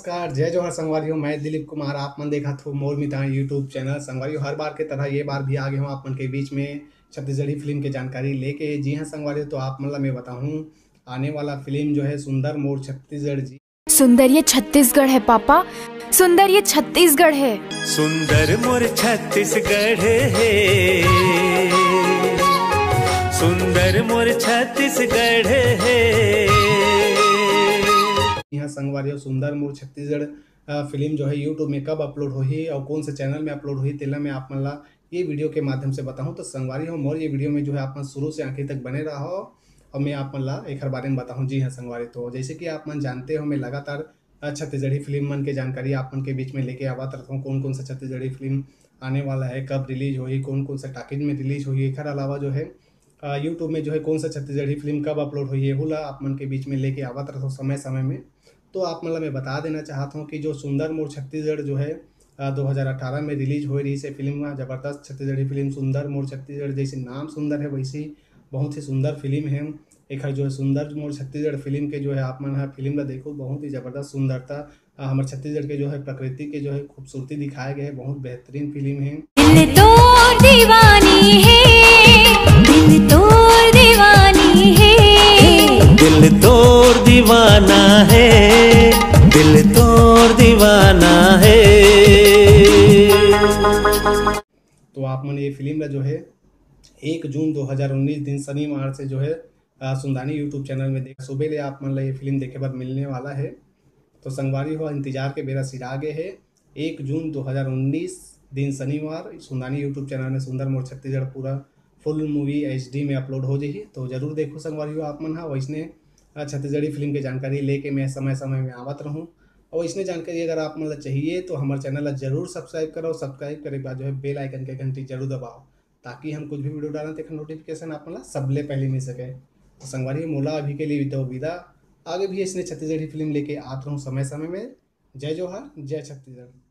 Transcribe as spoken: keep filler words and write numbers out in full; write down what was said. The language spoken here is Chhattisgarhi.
नमस्कार, जय जोहार संगवारी हो, मैं दिलीप कुमार, आप मन देखत हो मोर मितान YouTube चैनल। संगवारी हो, हर बार के तरह ये बार भी आ गए हूँ आप मन के बीच में छत्तीसगढ़ी फिल्म के जानकारी लेके। जी हाँ संगवारी हो, तो आप मन ला मैं बताऊँ, आने वाला फिल्म जो है सुंदर मोर छत्तीसगढ़ जी। सुंदर ये छत्तीसगढ़ है पापा, सुंदर ये छत्तीसगढ़ है। सुंदर मोर छत्तीसगढ़ है, सुंदर मोर छत्तीसगढ़ है। जी हाँ संगवारी हो, सुंदर मोर छत्तीसगढ़ अ, फिल्म जो है YouTube में कब अपलोड होही और कौन से चैनल में अपलोड होही, तेला मैं आप मन ला ये वीडियो के माध्यम से बताऊँ। तो संगवारी हो, मोर ये वीडियो में जो है आप मन शुरू से आखिर तक बने रहो और मैं आप मन ला एखर बारे में बताऊँ। जी हाँ संगवारी, तो जैसे कि आप मन जानते हो, मैं लगातार अ, छत्तीसगढ़ी फिल्म मन के जानकारी आप मन के बीच में लेके आवत रहता हूँ। कौन कौन सा छत्तीसगढ़ी फिल्म आने वाला है, कब रिलीज होही, कौन कौन सा टॉकीज में रिलीज होही, एखर अलावा जो है अ, YouTube में जो है कौन सा छत्तीसगढ़ी फिल्म कब अपलोड होही, एहू ला आप मन के बीच में लेके आवत रहता हूँ समय समय में। तो आप मन ला मैं बता देना चाहता हूँ कि जो सुंदर मोर छत्तीसगढ़ जो है अ, दो हज़ार अठारह में रिलीज होए रहिस हे फिल्म, जबरदस्त छत्तीसगढ़ी फिल्म सुंदर मोर छत्तीसगढ़। जैसे नाम सुंदर है, वैसे ही बहुत ही सुंदर फिल्म है। एखर जो है सुंदर मोर छत्तीसगढ़ फिल्म के जो है आप मन ह फिल्म ला देखो, बहुत ही जबरदस्त सुंदरता अ, हमर छत्तीसगढ़ के जो है प्रकृति के जो है खूबसूरती दिखाए गए है। बहुत बेहतरीन फिल्म है। दिल तोर दीवानी है, दिल तोर दीवानी है। दिल तोर दीवाना है, दिल तोर दीवाना है। तो आप मन ये फिल्म ला जो है एक जून दो हज़ार उन्नीस दिन शनिवार से जो है अ, सुंदानी YouTube चैनल में देख, सुबह ले आप मन ला ये फिल्म देखे बर मिलने वाला है। तो संगवारी हो, इंतजार के बेरा सिरा गे है। एक जून दो हज़ार उन्नीस दिन शनिवार सुंदानी YouTube चैनल में सुंदर मोर छत्तीसगढ़ पूरा फुल मूवी एचडी में अपलोड हो जाही। तो जरूर देखो संगवारी हो आप मन हा। वैसने अ, छत्तीसगढ़ी फिल्म के जानकारी लेके मैं समय समय में आवत रहूँ। और वैसने जानकारी अगर आप मन ला चाहिए तो हमारे चैनल ला जरूर सब्सक्राइब करो। सब्सक्राइब करे के बाद जो है बेल आइकन के घंटी जरूर दबाओ, ताकि हम कुछ भी वीडियो डालें तो एकर नोटिफिकेशन आप मन ला सबले पहले मिल सके। तो संगवारी हो, मोला अभी के लिए दो विदा। आगे भी इसने छत्तीसगढ़ी फिल्म लेके आत रहूँ समय समय में। जय जोहार, जय छत्तीसगढ़।